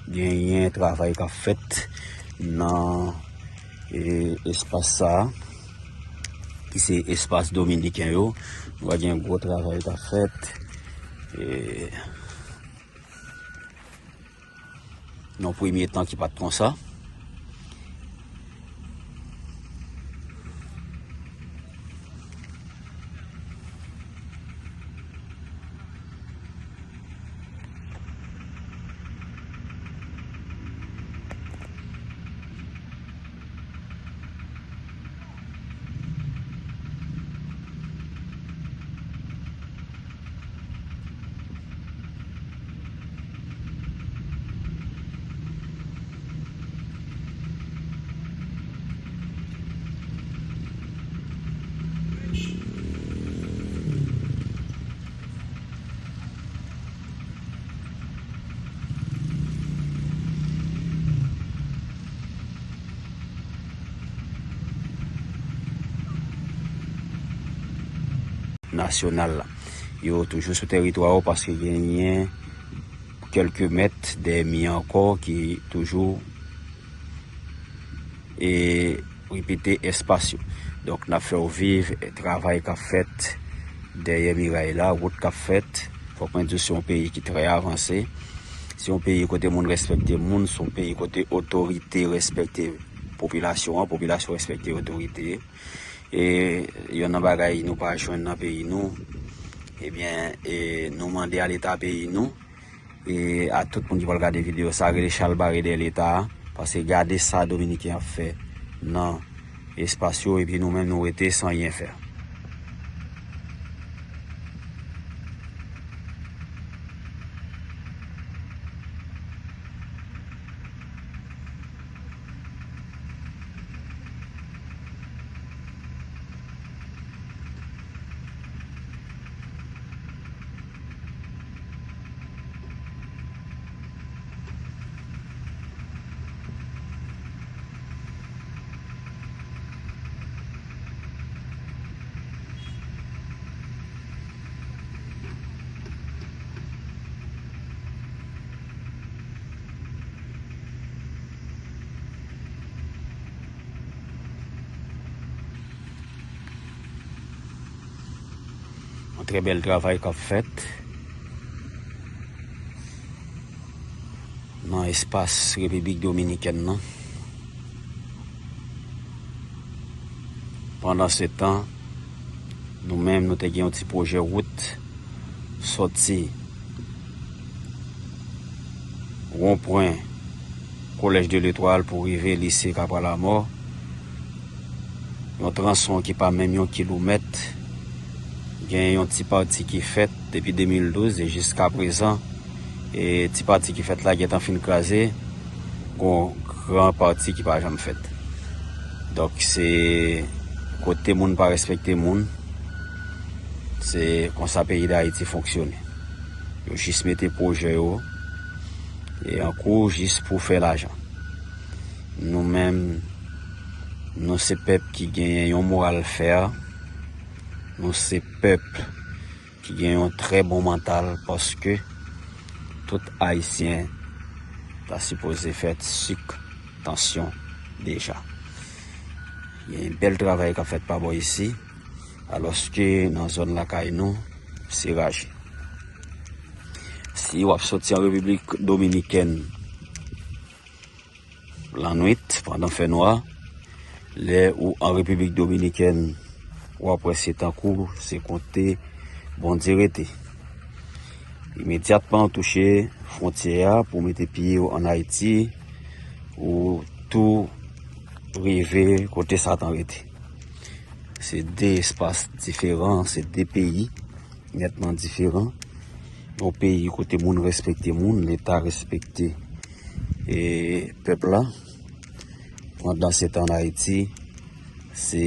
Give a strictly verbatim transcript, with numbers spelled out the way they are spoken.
Genyen travay k ap fèt nan, e, espas sa a, ki se espas dominiken yo. Nou wè gen gwo travay k ap fèt. E, nan premye tan ki pa t konsa. Nasyonal la. Yo toujou sou tèritwa yo paske genyen kèlke mèt dèyè mi an ankò ki toujou, e, repete espas yo. Donk, n ap fè w viv travay k ap fèt dèyè miray la, wout k ap fèt. Fòk mwen di w, se yon peyi ki trè avanse. Se yon peyi kote moun respekte moun, se yon peyi kote otorite respekte popilasyon an, popilasyon respekte otorite. E yonn nan bagay nou pa jwenn nan peyi nou, ebyen, e nou mande a Leta peyi nou, e a tout moun ki pral gade videyo sa, rele chalbare dèyè Leta a, paske gade sa Dominiken ap fè nan espas yo, epi nou menm nou rete san anyen fè. Yon trè bèl travay k ap fèt nan espas Repiblik Dominikèn nan. Pandansetan, nou menm, nou te gen yon ti pwojè wout sòti wonpwen Collège de l'Étoile pou rive lise Kapwa Lamò. Yon twanson ki pa menm yon kilomèt. Gen yon ti pati ki fèt depi de mil douz e jiska prezan, e ti pati ki fèt la gentan fin kraze. Gon gran pati ki pa janm fèt. Donk, se kote moun pa respekte moun. Se konsa peyi Dayiti fonksyone. Yo jis mete pwojè yo e an kou jis pou fè lajan. Nou menm, nou se pèp ki genyen yon moral fè. Nou se pèp ki gen yon trè bon mantal paske tout Ayisyen ta sipoze fè sik tansyon deja. Gen bèl travay k ap fèt pa bò isi, alòske nan zòn lakay nou, se raje. Si w ap soti an Repiblik Dominikèn, lannwit, pandan fènwa, lè ou an Repiblik Dominikèn, w ap wè se tankou se kote Bondye rete. Imedyatman w touche fwontyè a pou w mete pye w ann Ayiti, ou tou rive kote Satan rete. Se de espas diferan, se de peyi nètman diferan. Yon peyi kote moun respekte moun, Leta respekte, e, pèp la. Pandansetan, ann Ayiti, se